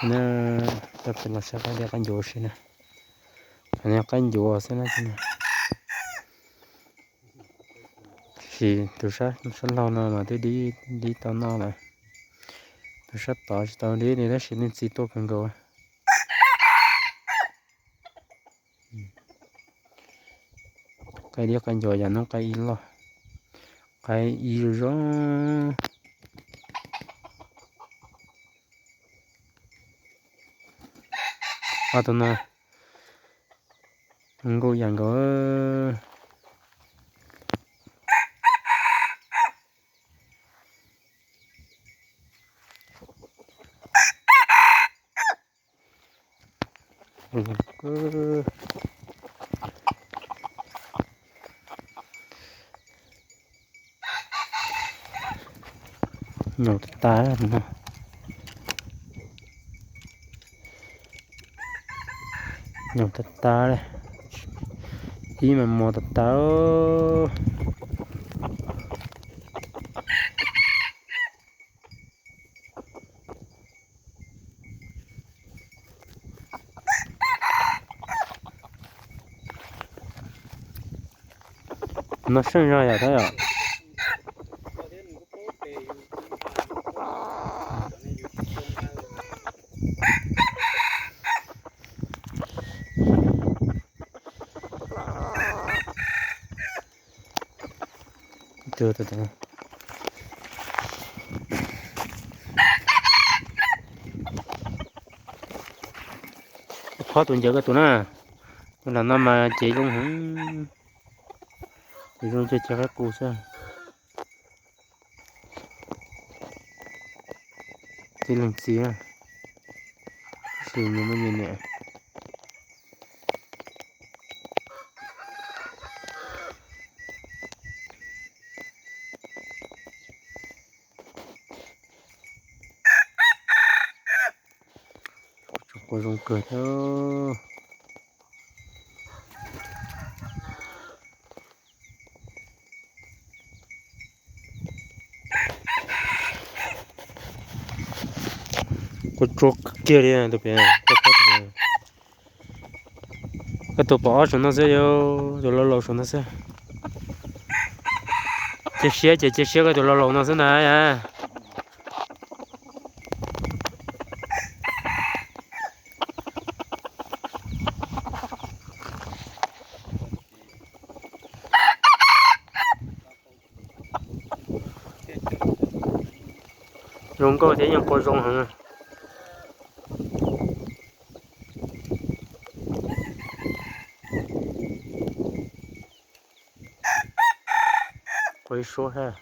Na, coj peb los saib qaib diab qaib ncuav si na. Qhov no qaib ncuav xwb na. Tab sis tus sab laug no mas twb dib tau noj lawm. Tus sab tod tsis tau dib li tab sis leej txiv tuaj kawg nkaus. Qaib diab qaib ncuav yam noob qaib ib loj, qaib ib zoo zoo. Ob tug no zoo nkauj ib yam nkaus. Nyaum tas tas no. Nyaum tas tas li. Ib mas mos tas tas. No seej zog yom, tab yom. Khob tus ncawv koj tus na. Tus lam no mas ces zoo heev. Ces zoo ces cia qab qus xwb. Tib leeg txiv, tab sis nws muaj nyias niam. Quas zoo kawg thiab. Quas tsuag kiag li tus pem. Koj tus pom ob saum no xwb, yog tus laus laus saum no xwb. Cia siab ces cia siab koj tus laus laus no xwb na. Zoo nkauj thiab yeej quas zoo heev. Quas ib suab thiab.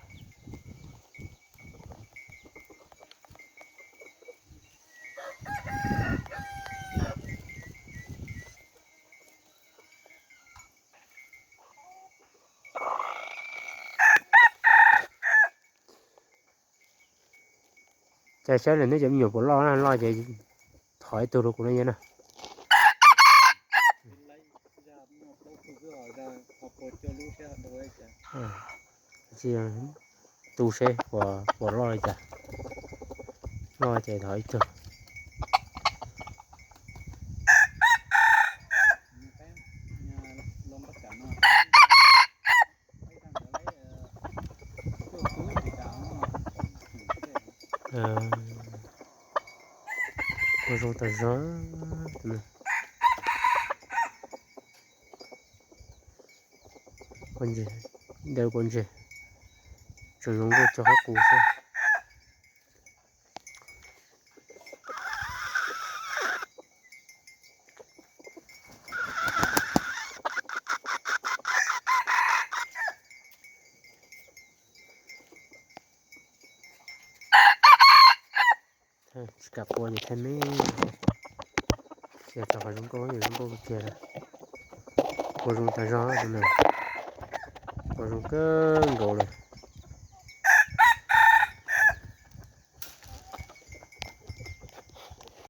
Cas saib lawm neb cov me nyuam puas loj na, loj ces thov ib tug rau kuv no yog na. Tu seb puas loj li cas. Loj ces thov ib tug. Quas zoo tas zog. Ntses, ntawd quas ntses, tseem zoo nkauj txog qab qus xwb. Tsis kam quas ces thaij me. Cia txog qhov zoo nkauj, zoo nkauj tiag tiag. Quas zoo tas zog tus no, quas zoo kawg nkaus li.